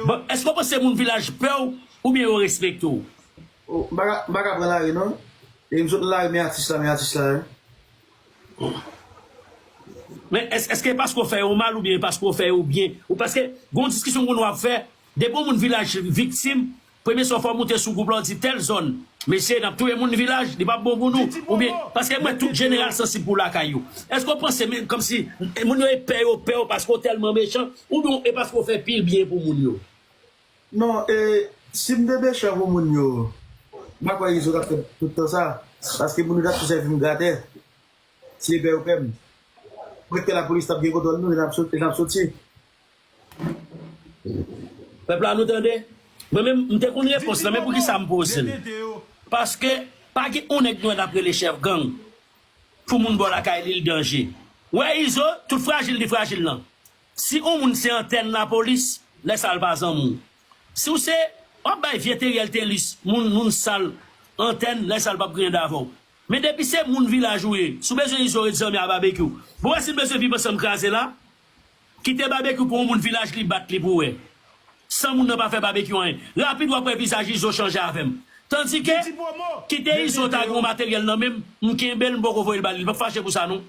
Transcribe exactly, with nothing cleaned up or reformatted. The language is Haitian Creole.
Bon, èske w panse moun vilaj pè w oubyen yo respekte w? Oh, m pa ka- m pa ka pran lari non. E m sot nan lari men atis la, men atis la wi. Men èske, èske paske w fè yo mal oubyen paske w fè yo byen? Ou paske gon diskisyon moun w ap fè, depi yon moun vilaj viktim, premye sa w fè w moute sou gwoup la w di tèl zòn, mesye n ap touye moun vilaj, li p ap bon pou nou. Oubyen paske mwen tout jeneral sansib pou lakay yo. Èske w panse men kòmsi moun yo e pè yo pè w paske w tèlman mechan oubyen e paske w fè pil byen pou moun yo? Non, e si m te mechan pou moun yo, m pa kwè Izo t ap fè tout tan sa. Paske moun yo t ap tou sèvi m gratè. Si e pè yo pè m. Mwen te lapolis t ap gen kontwòl nou, e n ap sot- e n ap soti. Pèp la nou tande? Mwen menm m te konn repons lan, men poukisa m poze l? Paske pa gen yon nèg nou wè n ap rele chèf gang pou moun bò lakay li l danje. Wè Izo, tout frajil li frajil lan. Si yon moun se antèn lapolis, lè sa l pa zanmi w. Si w se, w ap bay vye teryèl telis, moun, moun sal, antèn, lè sa l p ap gen anyen avè w. Men depi se moun vilaj ou ye, si w bezwen Izo ret zanmi a Babekyou. Bon, wè si n bezwen viv ansanm kraze la, kite Babekyou pou yon moun vilaj li bat li pou wè. San moun nan pa fè Babekyou anyen. Rapid w ap wè vizaj Izo chanje avè m. Tandike, kite Izo ta gen yon materyèl nan men m, m kenbe l, m poko voye l ba li. Li p ap fache pou sa non.